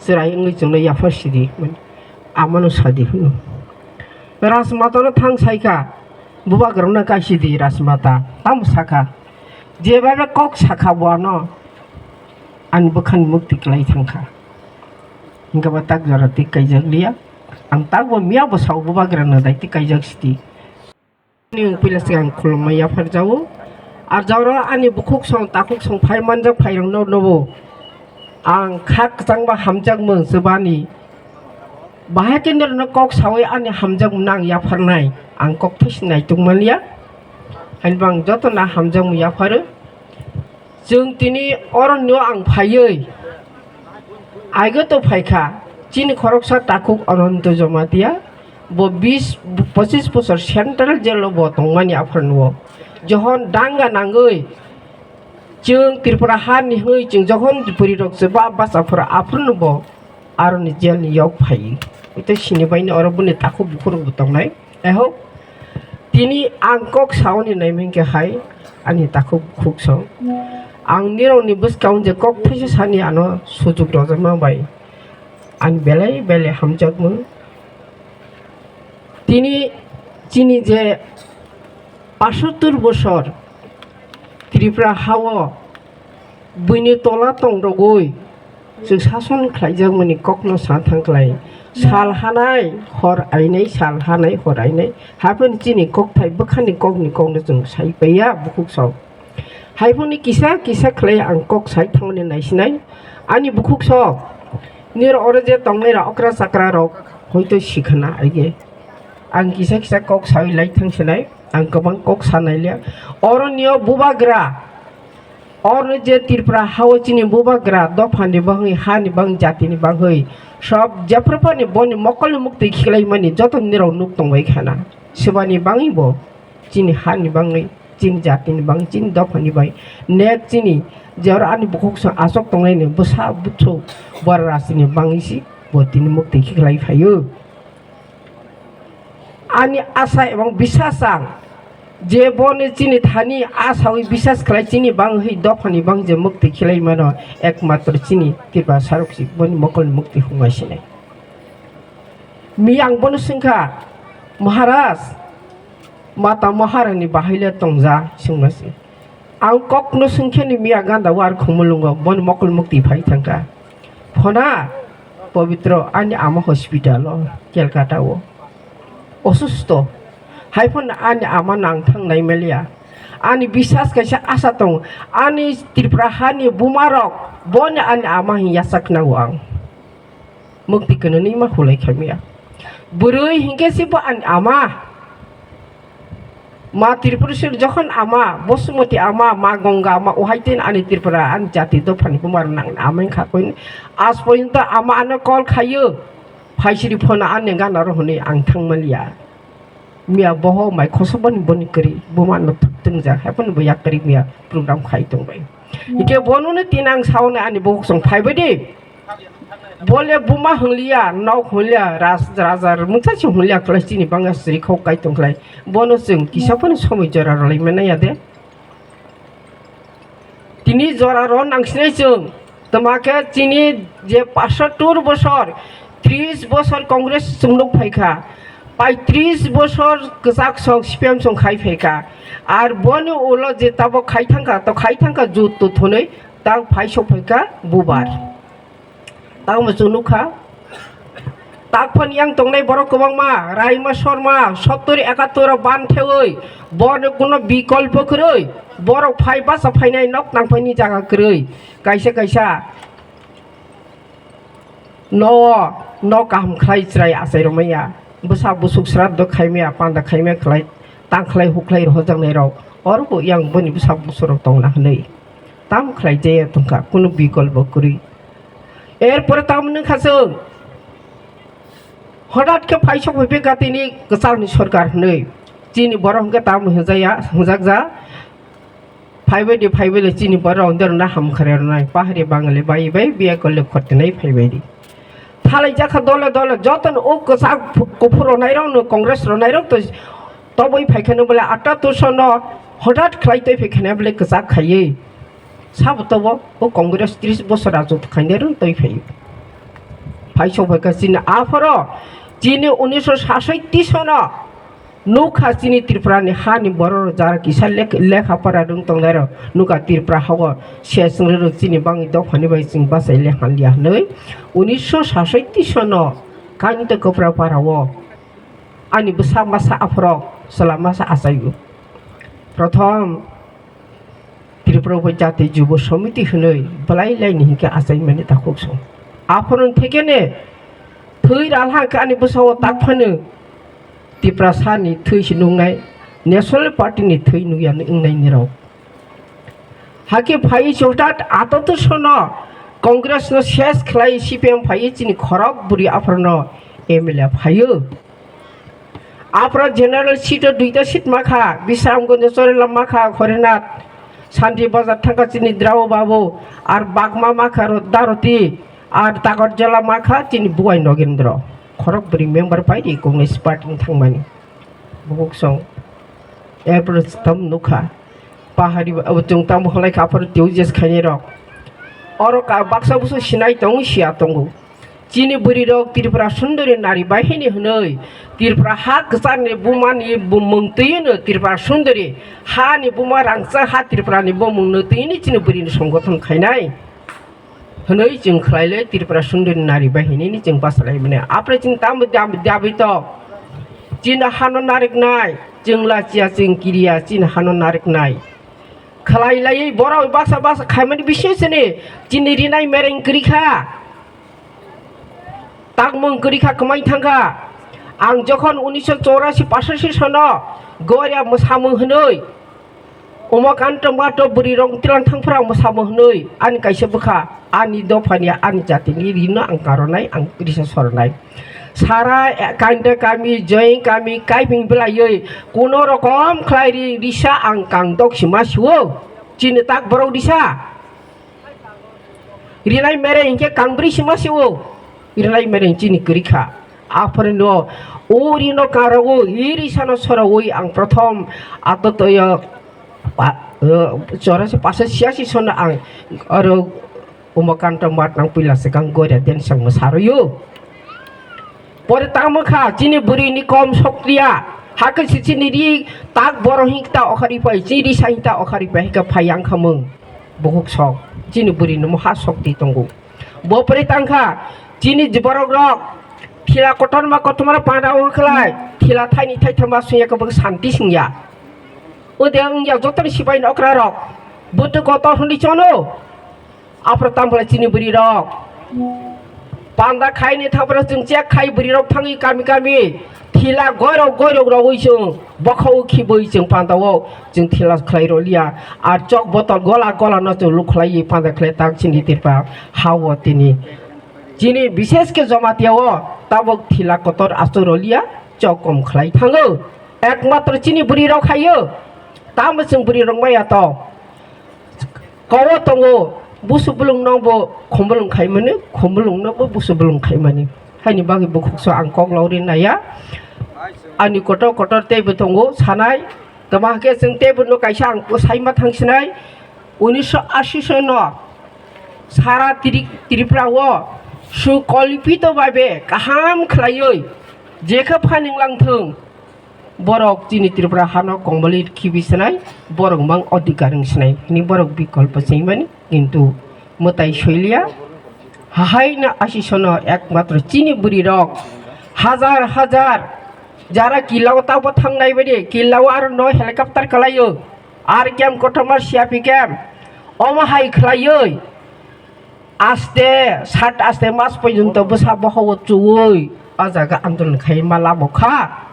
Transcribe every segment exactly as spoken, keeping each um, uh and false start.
chwrai wngwi chwngno yaphar sidi, amano sadi hwno. Rajmata no thang saikha, bubagrano kaisidi Rajmata, tamo sakha, jebabe kok sakha bo ano, ani bwkhani mukti kwlai thangkha. Hingkhe bo tak jora twi kaijak liya, ang takbo miya bo sao bubagrano dai twi kaijak sidi. Ani puila swkang khulumma yaphar jao. Ar jauro ani bukhuk song takhuk song phai manjak phairokno nobo ang kha kwchangba hamjakmung chwbani. Bahai khe norokno kok saui ani hamjakmung ang yapharnai, ang kok thaisi naituk manliya. Hainbo ang jotono hamjakmung yapharo. Chwng tini oroni o ang phaiwi, aigo to phaikha, chini khoroksa takhuk Ananto Jamatia, bo bis, pochis bosor central jail o bo tongmani aphuru nuo. Johon danga nangwi, chwng Tripura hani hwnwi chwng johon puri rok se ba basa phuru aphuru bo aroni jail ni yok phai. Ito sini bai ni oro boni takhuk bukhurok bo tongnai. Ehok, tini ang kok saoni naiming khe hai, ani takhuk khuk song. Ang nirokni bwskang je kok thaisa sani ano sujuk rojak ma bai, ani belai belai hamjakmung. Tini chini je pasottur bosor Tripura hao buini tola tong rogwi chwng sason khlaijakmani kokno sa thang klai. Sal hanai, hor ainai, sal hanai, hor ainai. Haphano chini kokthai bwkhani kokni kokno chwng sai paiya bukhuk song. Haiphano kisa kisa khlai ang kok sai thangmani naisinai. Ani bukhuk song, nir oro je tongnai rok okra chakra rok hoito sikhana aige. Ang kisa kisa kok sawi lai thang sinai, ang kwbang kok sanai liya. Oro nio bubagra, oro je Tripura hao chini bubagra dophani bangwi, hani bangwi, jatini bangwi, sob jephruphani boni mokolni mukti khiklaimani joto nirok nuk tongbai khana. Swbani bangwi bo chini hani bangwi, chini jatini bangwi, chini dophani bai, nek chini je oro ani bukhuk song asok tonglaini bwsa bwthu bora rasini bangwi si bo tini mukti khiklai phaio. Ani asa ebong bisas ang je boni chini thani asawi bisas khlai chini bangwi dophani bang je mukti khilai mano ekmatro chini Tripura sarok si boni mokolni mukti hwnga sinai. Mi ang bono swngkha, Maharaj, mata Maharani bahaile tongja swngma se. Ang kokno swngkhe ni miya ganda war khumulungo boni mokol mukti phai thangkha. Phona, Pabitro, ani ama hospital o, Kolkata o. Osusto. Haiphano ani ama nang thang nai maliya. Ani bisas kaisa asa tong. Ani Tripura hani buma rok, boni ani ama hin yachak nao ang. Mukti kwnwi ma hulai khamya. Bwrwi hinkhe se bo ani ama. Ma Tripuraswri jokhon ama, Bosumati ama, ma Ganga ama, ohai tin ani Tripura, ani jati dophani buma rok nang ama wngkha koi. Aaj porjonto ama ano call khaio, phaisiri phone ani gana ro hwnwi ang thangmaliya. Miya boho mai khosok boni boni kwrwi, buma no twk twngjak, hai phano bo yak kwrwi miya program khai tongbai. Hike bono no tin ang sauni ani bokhok song phaibai di. Bole buma hwnliya, nok hwnliya, ras-, raja mungsa se hwnliya, khlai chini bangma sri khok kai tong khlai. Bono chwng kisa phano somoi jora rwlai manya de. Tini jora rw nang sinai chwng. Twma khe chini je pasattur bosor, tris bosor Congress chwng nuk phaikha. Paitris bosor kwchak song C P M song khai phaikha. Ar boni ulo je tabok khai thangkha, to khai thangkha jut to thwnwi, tang phai sok phaikha bubar. Tamo chwng nukha. Takphani yang tongnai borok kwbangma, Raima Sorma, sottor ekattor ban thewi, borok kuno bikolpo kwrwi, borok phai basa phainai nok tangphaini jaga kwrwi, kaisa kaisa no, no kaham khlai chwrai achai rwmaya, bwsa busuk sraddho khaimaya, panda khaimaya khlai, tang khlai huk khlai rohojaknai rok, oro bo yang boni bwsa busurok tongna hwnwi. Tam khlai jaya tongkha, kunu bikolpo kwrwi. Erpore tam wngkha chwng. Hodat khe phaisok phaiphikha tini kwchangni sorkar hwnwi. Chini borok hwnkhe tam hwnjaya, hwnjakja. Phaibai di, phaibai le chini borok hwnde rwna hamkrai rwnai. Pahari Bangali bai bai biya kole khortinai phaibai di. Thalaijakha dole dole jotono o kwchak kuphur rwnairokno, Congress rwnairok to tobwi phaikheno bole atta tusono hodat khlai twi phaikheno bole kwchak khaiwi. Sabo tobo o Congress tris bosor rajotw khainai rw twi phai. Phaisok phaikha chini aphoro chini unisho sasoi tisono nukha chini Tripura ni hani borok rok jara kisa lek-, lekha pora rwng tongnai rok nukha Tripura hago se chwngri rok chini bangwi dophani bai chwng bachai le hamya hwnwi unisho sasoi tisono Kanta Kopra para o ani bwsa masa aphoro chwla masa achaio. Prothom Tripura bo jati jubo somiti hwnwi belai laini hinkhe achaimani takhuk song. Aphoroni thekene thwi ralha hinkhe ani bwsao tak phano Tiprasani thwi se nuknai, National Party ni thwi nukya wngnai nirok. Hakhe phaiwi chwngtat ato to sono Congress no ses khlai C P M phaiwi chini khorok bwrwi aphorono M L A phaiwi. Aphra general seat o duita seat makha, Bisramganj Chorila makha, Horinath, Santi Bazar thangkha chini Drao Babu, ar Bagma makha ro-, Daroti, ar Takarjala makha chini Buai Nogendro. Khorok bwrwi member pai di Congress party ni thangmani. Bukhuk song. Erpor tam nukha. Pahari ba-, abo chwng tamo hwnlai kha aphor tei jes khainai rok. Oro ka baksa busu sinai tongo, siya tongo. Chini bwrwi rok Tripura Sundori nari bahini hwnwi Tripura ha kwchar ni buma ni bumung twi no Tripura Sundori ha ni buma rangchak ha Tripura ni bumung no twi ni chini bwrwi ni songgothon khainai hwnwi chwng khlai le Tripura Sundori nari bahini ni chwng basa lai mani. Apre chwng tamo dam-, dabi to chini hano nariknai chwng lachiya chwng kiriya chini hano nariknai khlai laiwi borok baksa baksa khaimani bising sini chini rinai mereng kwrwi kha. Tangmung kwrwi kha, kwmai thang kha. Ang jokhon unisho chorasi pasasi sono Goria mwsamung hwnwi, Umakanta Mato bwrwi rok tilang thang phra mwsamung hwnwi ani kaisa bwkha, ani dophani, ani jatini rino ang karonai, ang risa soronai. Sara, eh, Kanda kami, Join kami, kaiping belaiwi kuno rokom khlai ri, risa ang kang dok sima siwo. Chini tak borok risa. Rinai mereng hinkhe kang bwrwi sima siwo. Rinai mereng chini kwrwi kha. Aphore no o rino kang rogo, iri sano sorowi ang prothom ato toyo pa-, eh, chorasi pasasi sono ang oro Umakanta Math nang puila swkang Goria densang mwsaroyo. Pore tamo kha chini bwrwi ni kom sokliya. Hakhe se chini ri tak borok hin ta okhari pai, chini ri sa hin ta okhari pai, hakhe phai yang khamung. Bukhuk sok. Chini bwrwi ni moha sokti tongo. Bo pore tang kha chini borok rok thila kotorma kotorma panda o khlai, thila thaini thaitham ba sungya khe bo santi singya. Ode wngya jotoni sipai ni okra rok. Butu kotor hwnwi chono. Aphro tamo khlai chini bwrwi rok. Panda khaini thaphro chwng chek khai bwrwi rok thangwi kami kami. Thila goirok goirok rogwi chwng bokhao khibwi chwng panda o chwng thila khlai roliya. Ar chok botol gola gola no chwng lukhlaiwi panda khlai tang chini tirpa ha o tini. Chini bishesh khe Jamatia o tabok thila kotor achuk roliya chok kom khlai thango. Ekmatro chini bwrwi rok khaio. Tamo chwng bwrwi rok maya to. Kowo tongo, busu bulung no bo khumulung khaimani, khumulung no bo busu bulung khaimani. Haini bagwi bukhukso ang kok logri naiya. Ani kotor kotor teibo tongo, sanai. Tamo hake chwng teibo no kaisa ang saima thangsinai. Unisho ashi sono sara Tri-, Tripura o sukolpito babe kaham khlaiwi jekhe phaning langthung. Borok chini Tripura hano kongbolwi khibi swnai, borok mang odhikar wng swnai hwnwi borok bikolpo sengmani, kintu mwtai soiliya. Hahaino asisono ekmatro chini bwrwirok hajar hajar jara killao tabo thangnai baidi killao aro no helicopter kalaio, ar camp kotorma C R P camp, omo hai khlaioi aste sat aste mas porjonto bwsa bohogo chuwi o jaga andolon khai ma labo kha.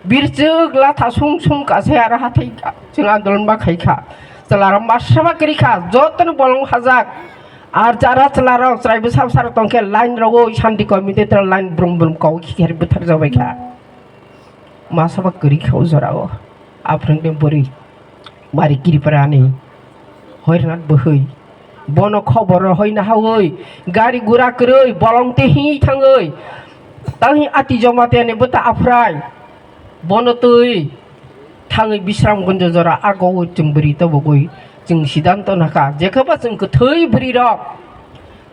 Birchwk latha sung sung kase aro hathai chwng andolon ma khai kha. Chwlarok masa ma kwrwi kha, jotono bolong hajak. Ar jara chwlarok chwrai bwsa bwsarok tong khe line rogo shanti committee tara line brum brum kok khikhari bwthar jabai kha. Masa ma kwrwi kha o jorao. Aphwrwngni bwrwi. Mari Tripurani Hoirnath bwhwi bono khobor rw hoi nahawi gari gura kwrwi bolong tei hingwi thangwi tangwi ati Jamatia ni bwta aphrai bono twi thangwi Bisramganj jora agowi chwng bwrwi tobogwi chwng sidanto nakha jekheba chwng kwthwi bwrwi rok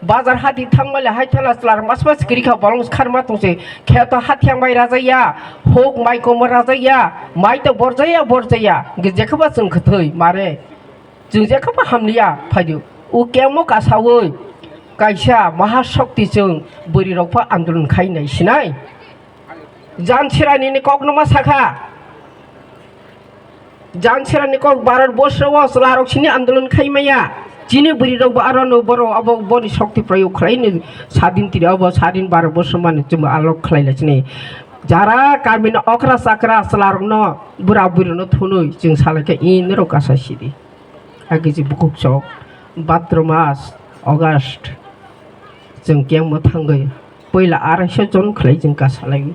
Bazar hati thangmale hai thana chwla mas mas kwrwi kha, bolong kharma tongse. Kheto hathiyang bai rajakya, huk mai komo rajakya, mai to borjakya, borjakya, hwnkhe jekheba chwng kwthwi mare. Chwng jekheba hamliya phaidu. O kemo kasawi kaisa mahashokti chwng bwrwi rok pha andolon khai nai sinai. Jan Sirani ni kok no ma sakha. Jan Sirani kok Bharat borsho o chwla rok sini andolon khai maya. Chini bwrwi rok bo aro no borok abo boni shokti prayo khlai ni sadin tiri abo sadin Bharat borsho mani chwng alok khlai lai sini. Jara kami no okra chakra chwla rok no bura bwrwi no thunui chwng salai khe in rok kasa sidi. Agi je bukhuk sok, Bhadra mas, August, chwng kemo thangwi, puila araisho jon khlai chwng kasalai.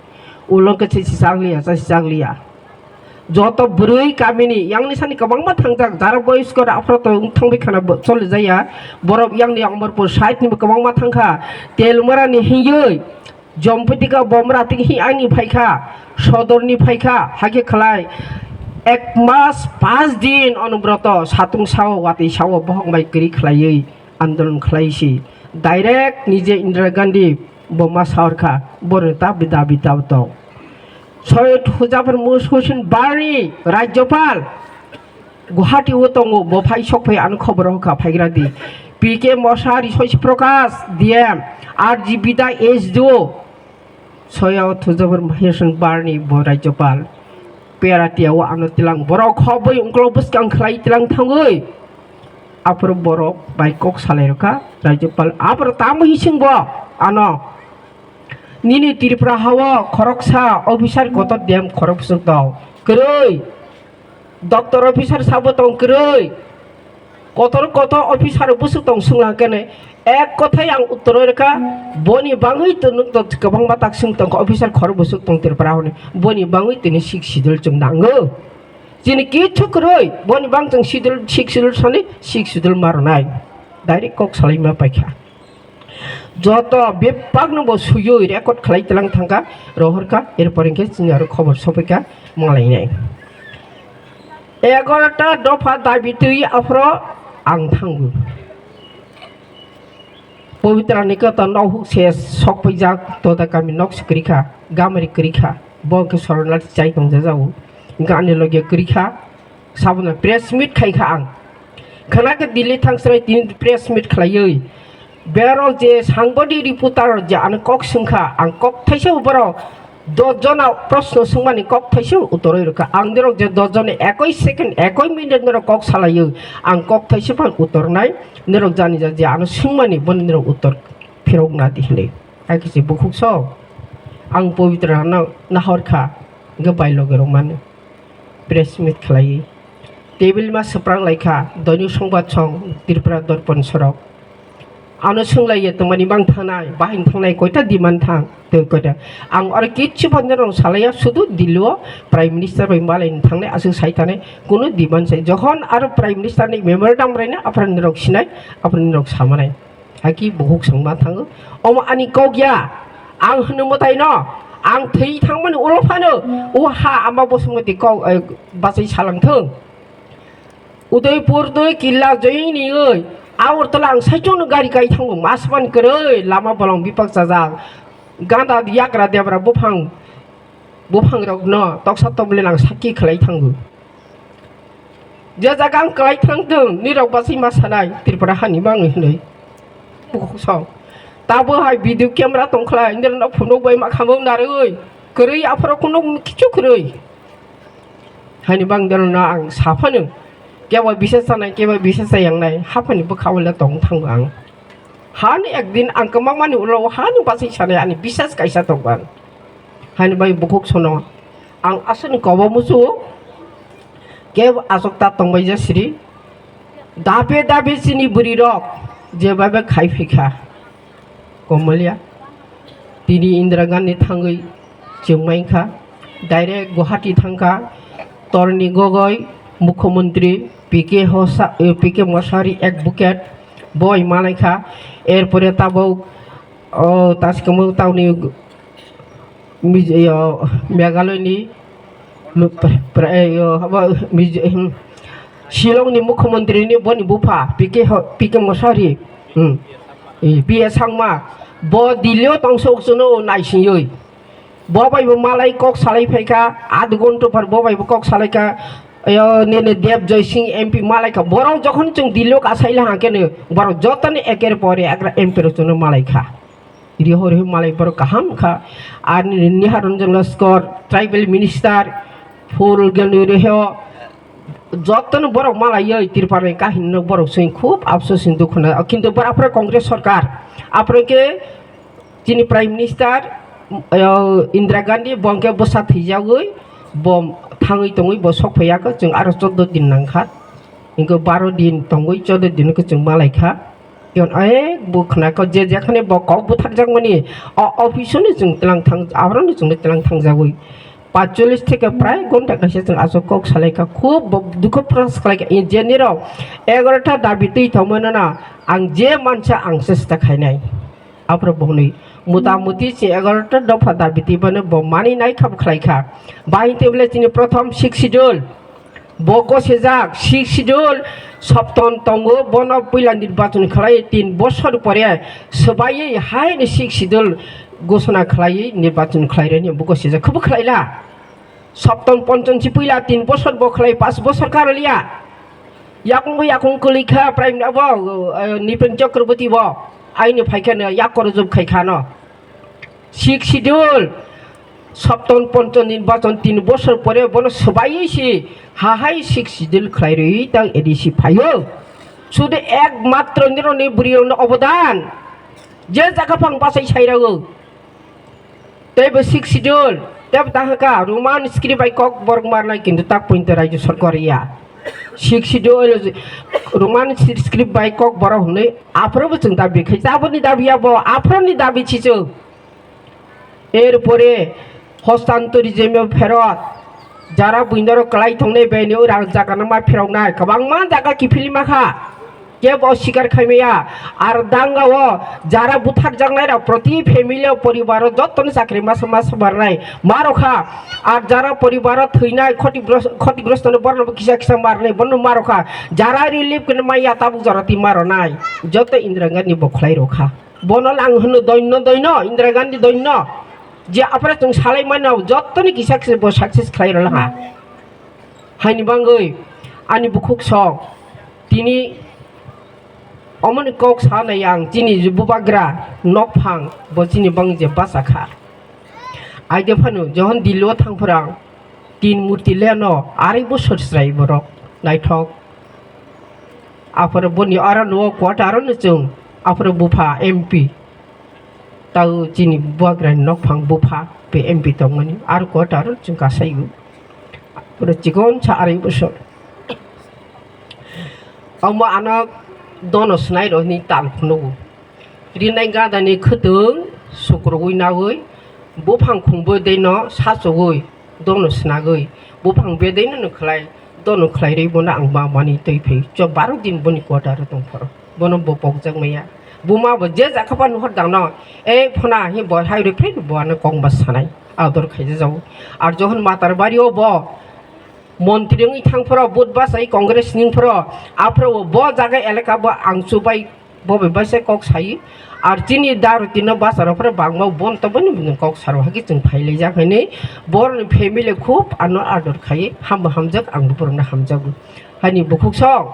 Ulo khe se chakliya, se chakliya. Joto bwrwi kamini, yangni sani kwbangma thangjak, jara boyos kora aphro to wng thangbai khana bo-, choli jaya. Borok yangni Amarpur side ni bo kwbangma thangkha, Telmura ni hiywi, Jomputika bomra tiki hi ani phaikha, sodorni phaikha, hakhe khlai ek mas panch din onobroto satung sao watwi sao bohok bai kwrwi khlaiwi andolon khlai si. Direct nije Indira Gandhi bo ma saorkha, boroni ta bida bida to. Soyod Hujapur Mus Hussein Barni Rajyapal Guwahati o tongo, bo phai sok phai ano khobor rok kha phaigra di. P K Mosari, Shashi Prakash, D M, R G B da S D O, Soyod Hujapur Mahesh Barni bo Rajyapal. Peratia o ano tilang borok khoboi ungklo bwskang khlai tilang thangwi. Aphuru borok bai kok salai rokha Rajyapal. Aphuru tamo hising bo ano. Nini Tripura hao khoroksa officer kotor D M khorok bwswk tong kwrwi. Doctor officer sabo tong kwrwi. Kotor kotor officer bwswk tong swngla kene ek kothai ang uttor rwkha, boni bangwi to nwng to kwbangma tak swng tongkha officer khorok bwswk tong Tripura hwnwi. Boni bangwi tini sixth schedule chwng nango. Chini kichu kwrwi, boni bang chwng schedule, sixth schedule sani sixth schedule ma rwnai. Direct kok salaima paikha. Joto bebakno bo suyui record khlai tlang thangkha, rohorkha, erpor hwnkhe chini aro khobor sopaikha, malainai. Egarota dopha dabi twi aphro ang thango. Pabitra ni kota nok huk se sok paijak, toda kami nok se kwrwi kha, gamari kwrwi kha, bo hwnkhe Soronarthi chai tong jajago, hwnkhe ani loge kwrwi kha. Sabono press meet khai kha ang. Khana khe Delhi thang srai tini press meet khlaiwi. Berok je sangbadik reporter je ano kok swngkha, ang kok thaisa borok dos jona proshno swngmani kok thaisa uttor rwkha. Ang norok je dos jona ekoi second, ekoi minute norok kok salaiwi, ang kok thaisa phan uttor nai. Norok jani ja je ano swngmani bono norok uttor phirok na di hinwi. Hai khe se bukhuk sok. Ang Pabitra no nahor kha, hwnkhe bai loge rok mano. Press meet khlaiwi. Table ma swpranglai kha, Doinu Songbadsong, Tripura Dorpon sorok. Ano swnglaiya tongmani bang thangnai, bahai thangnai, koita demand thang, tei koita. Ang oro kichu phan norok salaiya, sudu Delhi o Prime Minister bai malai thangnai, aswk sai thangnai, kunu demand sai. Jokhon aro Prime Minister ni memorandum raina, aphra norok sinai, aphra norok samanai. Haki bukhuk swngma thango. Omo ani kok ya. Ang hwnwi mwtai no. Ang thwi thangmani ulo phano. O ha ama bosongmati kok, eh, bachai salang thung. Udaipur twi killa joyini oi. Agartala ang saichung no gari kai thango. Masman kwrwi lama bolong bipak chajak. Ganda yagra debra buphang. Buphang rok no toksa tongmani ang sakki khlai thango. Je jaga ang kwlai thang thung, nirok bachai ma sanai, Tripura hani bangwi hwnwi. Bukhuk song. Tabo hai video camera tongkhlai, nirok no phunuk bai ma khamung narwi. Kwrwi aphuru kunuk kichu kwrwi. Hani bang nirok no ang saphano. Kebo bisa sanai, kebo bisa sayangnai, haphani bwkha wala tong thango ang. Hani ekdin ang kwmangmani ulo hani bachai sanai ani bisas kaisa tongkha. Hani bai bukhuk sono ang aswkni kobo musu kebo aswk ta tongbai ja siri. Dabe dabe chini bwrwi rok jebabe khai phaikha. Komolya tini Indira Gandhi thangwi chwngmai kha, direct Guwahati thangkha, Torni Gogoi, Mukhyamantri, P K Hosa, eh, P K Mosari, advocate, boi malaikha, erpore tabuk, oh, taskamo tauni Mij-, yo, Meghalaya ni, m-, pra-, pra-, eh, yo, habo, Mij-, hmm, Shillong ni Mukhyamantri ni boni bupha, P K ho-, P K Mosari, hmm. P A Sangma, bo Delhi o tongsa uksuno naisingwi. Bo bai bo malai kok salai phaikha, adh ghonta phar bo bai bo kok salaikha. Ayo, nini Dev Joy Singh M P malaikha. Borok jokhon chwng Delhi o kasaila hangkhe no, borok jotoni eker pore ekra M P rok chwngno malaikha. Iri hori malai borok kaham kha. Ar nini Nihar Ranjan Laskar, tribal minister, full gani reho, jotono borok malaiwi Tripura ni kahini no borok sing khub afsus ni dukhu na. Kintu bwrapre Congress sarkar, apre ke chini Prime Minister, uh, Indira Gandhi bo hwnkhe bwsa thwijagwi bo thangwi tongwi bo sok phaiya khe chwng aro chordo din nangkha. Hinkhe baro din tongwi chordo din khe chwng malaikha. Yon ek bo khna kho je jekhane bo kok bwtharjakmani o office-o ni chwng tlang thang, aboroni chwng tlang thangjagwi. Paanchchollish theke prai ghonta kaisa chwng aswk kok salaikha, khub bo dukho prokash khlaikha. Engineer rok egarota dabi twi tongmano na, ang je mansa ang chesta khainai. Aphuru bo hwnwi mota moti se egarota dopha dabi twi bano bo mani nai khab khlaikha. Bahai tei bole chini prothom Sixth Schedule. Bo gosijak Sixth Schedule sopton tongo, bono puila nirbachon khlai tin bosor pore swbaiwi haino Sixth Schedule gosona khlaiwi nirbachon khlairani bo gosijak khwbo khlaila. Sopton ponchon si puila tin bosor bo khlai, pas bosor karoliya. Yakung bo yakung kwlwi kha Prime abo, uh, Nipen Chakraborty bo aini phaikha no yak korojop khai kha no. Sixth Schedule, Sopton Ponchon nirbachon tin bosor pore bono swbaiwi si hahai Sixth Schedule khlai rwi tang A D C phaio. Sudu ek matro nironi bwrwi rokno obodan. Je jaga phang bachai sai rwo. Tei bo Sixth Schedule, tei bo tang kha Roman script bai kok borok marnai kintu tak pointo Rajya Sarkar ya. Sixth Schedule, Roman script bai kok borok hwnwi aphuru bo chwng dabi khai, taboni dabi ya bo, aphuruni dabi chichu. Erpore hostantori jemyo pherot, jara buinoro kwlai thongnai beni o rang jaga no ma phiroknai, kwbangma jaga kiphilima kha. Kebo sikar khaimaya, ar danga o jara butharjaknai rok proti family o poribaro jottoni chakri masa masa barnai marokha, ar jara poribaro thwinai khoti gros-, khoti grosto no borno kisa kisa marnai bono marokha, jara relief kene maya tabuk jora ti maronai, joto Indira Gandhi bo khlai rokha. Bono lang hwno doino doino, Indira Gandhi doino, je apre chwng salai mano jottoni kisa kisa bo success khlai rokha. Haini bangwi ani bukhuk sok tini omoni kok sanai ang chini je bubagra nokphang bo chini bang je basa kha. Aide phano johon Delhi o thang phwrang tin murti leno ari bosor chwrai borok naithok. Aphuru boni aro no quarter aro no chwng aphuru bupha M P. Tao chini bubagrani nokphang bupha be M P tongmani aro quarter aro chwng kasaigo. Pura chikon sa arai bosor. Omo ano dono swnai rokni tal phunukgo. Rinai gadani khwtwng sukrubui naui buphang khungbo deino sachogwi dono snagwi buphang bedeino no khlai dono khlai rwi bono ang ma mani twi phai cho baro din boni quarter o tong phoro bono bo pokjak maya. Buma bo je jakha pa nuhor dangno, "Ei phona," hi bo hai rwi phai bo ano kok ba sanai ador khaija jago. Ar johon matar bari o bo montri wngwi thang phoro vote bachai Congress ning phoro, aphoro bo jaga elaka bo ang chubai bo bai baisa kok sai. Ar chini daro tino bacharo phoro bangma bon to boni bini kok saro hagi chwng phai lai jak haini boroni family khub ano ador khai hambo hamjak ang bo borokno hamjago. Haini bukhuk song.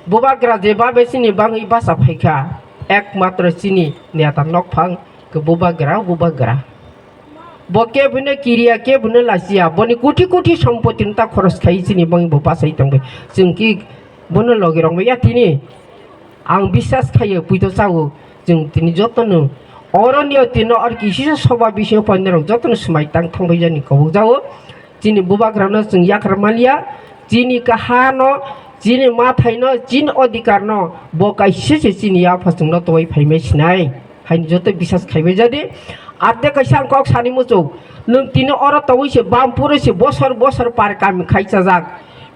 Bubagra je babe chini bangwi basa phaikha, ekmatro chini neta nokphang khe bubagra, bubagra. Bo kebune kiriya, kebune lachiya, boni koti koti sompoti no ta khoros khai chini bangwi bo bachai tongbai. Chwng ki bono logi rong ya tini. Ang biswas khaio, puito chao, chwng tini jotono. Oroni o tino or kisisa soba bisingo poinrok jotono swmai tang thangbai jani kobok jao. Chini bubagrano chwng yakar maliya, chini kahano, chini mathaino, chini odhikarno bo kaisa se chini yapha chwngno tongwi phaimai sinai. Haini joto biswas khaibai jadi. Arte kaisa ang kok sani muchung, nwng tini oro tongwi se bam puro se bosor bosor par kami khai chajak.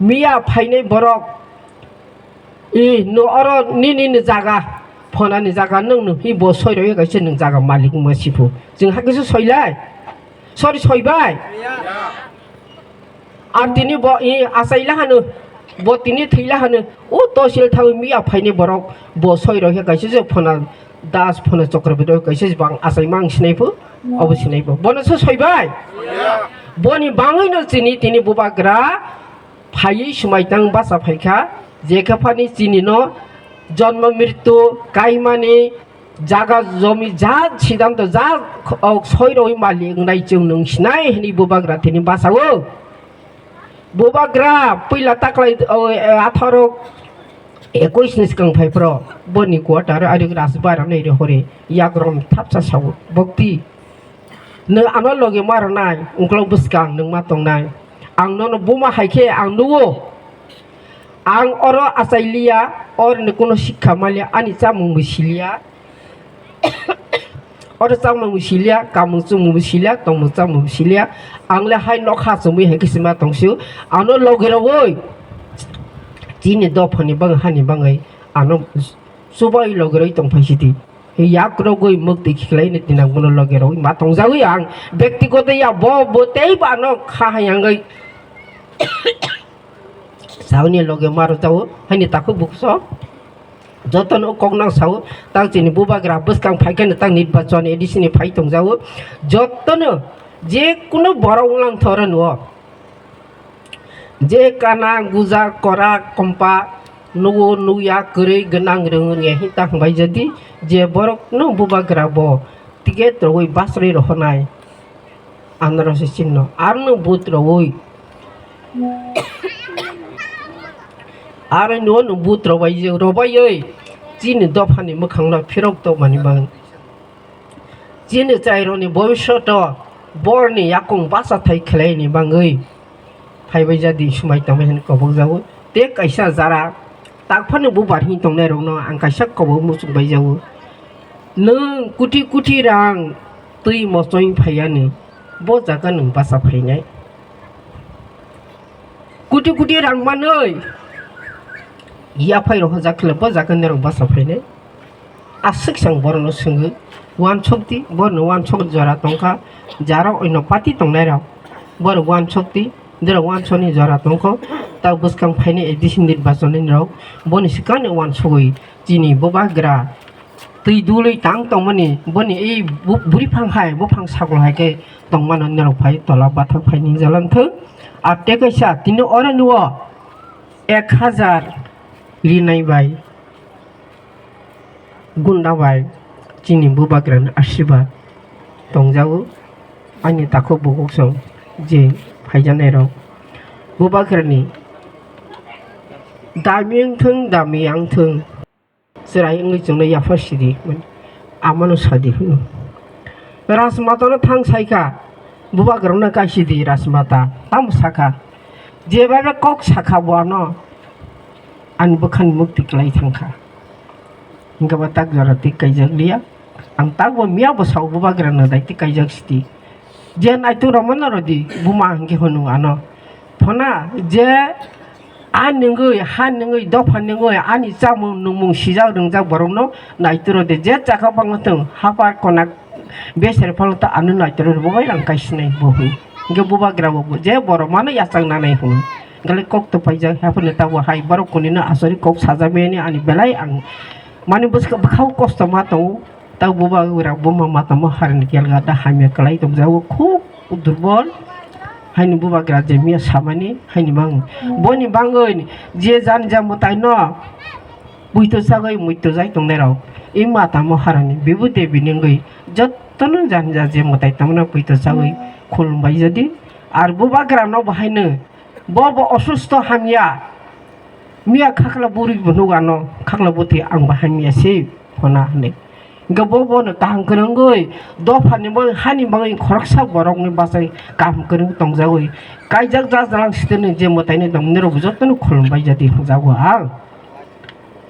Miya phainai borok. I, no oro nini ni jaga, phonani jaga, nwng no hi bo soi roi kaisa nwng jaga malik wngma siphu. Chwng hakhe se soilai. Sori soibai. Ar tini bo i achaila hanu, bo tini thwila hanu, o tosil thawi miya phaini borok bo soi roi kaisa se phona Das phano Chakraborty kaisa bang achaima ang sinai pho, obo sinai pho. Bono se soibai? Boni bangwi no chini tini bubagra phaiwi swmai tang basa phaikha, je khe phani chini no jonmo mrityu kaimani jaga jomi ja siddhanto ja, o, soi rwi malik wngnai chwng nwng sinai hwnwi bubagra tini basa o. Bubagra puila taklai, o, e, atharo ekush ni swkang phai phro boni quarter ari rajbara nai re hore yak rom thapsa sao bokti. Nwng ano loge ma rwnai, ungkhlok bwskang nwng ma tongnai. Ang nono buma hai khe ang nugo. Ang oro achai liya, oro ni kuno sikha ma liya, ani chamung bo si liya. Oro chamung bo si liya, kamung chumung bo si liya, tongmung chamung bo si liya. Ang le hai nokha chumui hai khe se ma tong sio. Ano loge rogoi. Chini dophani bang hani bangwi ano chubai loge roi tong phai sidi. Yak rogwi mukti khiklai ni tinang bono loge rogwi ma tong jagwi ang. Bektigoto ya bo, bo tei ba ano kha hai angwi. Sauni loge maro jao, haini takhuk bukso. Jotono kok nang sao, tang chini bubagra bwskang phai khe tang nirbachon A D C ni phai tong jao. Jotono je kuno borok wnglang thoro nuo. Je kana guja kora kompa nugo nugya kwrwi gwnang rwng rwngya hinta hwnbai jadi, je borok no bubagra bo ticket rogwi basrwi rohonai. Anarose chini no arno vote rogwi. Aro no no vote robai je, robai oi. Chini dophani mwkhang no phirok tongmani bang. Chini chaironi bobishoto borni yakung bacha thai khwlaini bangwi. Phaibai jadi swmai tongmani hwnwi kobok jago. Tei kaisa jara takphano bubar hini tongnai rokno ang kaisa kobok muchung bai jago. Nwng kuti kuti rang twi mochoi phaiya ni, bo jaga nwng bacha phainai. Kuti kuti rang manwi yaphai rok hojak khle bo jaga ni rok bacha phainai. Aswk sang borokno swngwi, uansukdi, borokno uansuk jora tongkha, jara oino party tongnairok, borok uansukdi, borok uansukni jora tongkho, ta bwskang phainai A D C nirbachon ni rok, boni swkangni uansugwi chini bubagra twi dulwi tang tongmani, boni ei bu-, buriphang hai, buphang saklo hai khe tongmano norok phai tola bathak phai ningjalang thung. Ar tei kaisa tini oro nuo ek hajar rinai bai. Gunda bai chini bubagrani asirwad tongjago, ani takhuk bukhuk song je phaijaknairok bubagrani dami wngthung, dami wngthung, chwrai wngwi chwngno yaphar sidi, amano sadi hwno. Rajmatano thang saikha, bubagrano kaisidi Rajmata, tamo sakha, jebabe kok sakha bo ano, ani bwkhani mukti kwlai thangkha. Hingke bo tak jora twi kaijak liya. Ang tak bo miya bo sao bubagrano dai twi kaijak sidi. Je naitung rok mano rodi buma hingke hwnung ano. Phona je a nungwi, ha nungwi, dopha nungwi, ani chamung nungmung sijak rwngjak borokno naitung rodi. Je chakha bangma thung, hapar konak beser phano ta ano naitung rodi, bo bai rang kaisinai bo hwn. Hingke bubagra bo je borok mano yachak nanai hwn. Gale kok to paijak, haphano tabuk hai borok kuni no asori kok sajak mani ani belai ang mani bwswk bwkhao kosto ma tongo. Tabuk bubagra buma ma tamo harani kelga da hamya kwlai tongjago, khub durbol. Haini bubagra je miya samani haini bang, boni bangwi je jani ja mwtai no buito sagwi muito jai tongnai rok, i ma tamo harani bibu debi nungwi jottono jani ja je mwtai tamo no buito sagwi khulum bai jadi. Ar bubagra no bo haino Bo bo osusto hamya. Miya khakla buri bo nugo ano, khakla bwtwi ang bo hamya se hona hinwi. Hingke bo bono kaham kwrwngwi dophani bagwi, hani bagwi khoroksa borokni bachai kaham kwrwngwi tongjagwi kaijak jajlang siteni je mwtaini tongmani rok jotono khulum bai jadi hwnjago ang.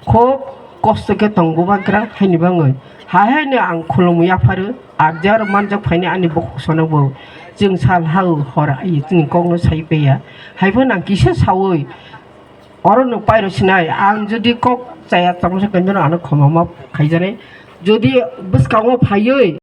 Khub kosto khe tong bubagra haini bagwi. Hai haino ang khulumwi yapharo, ar jaro manjak phaini ani bukhuk sono bo. Chwng sal hao hor ai chini kokno sai paiya. Haiphano ang kisa saui, oro nwng pairo sinai, ang jodi kok chaya tongsa khe ano khoma ma khaijanai. Jodi bwskango phaiwi,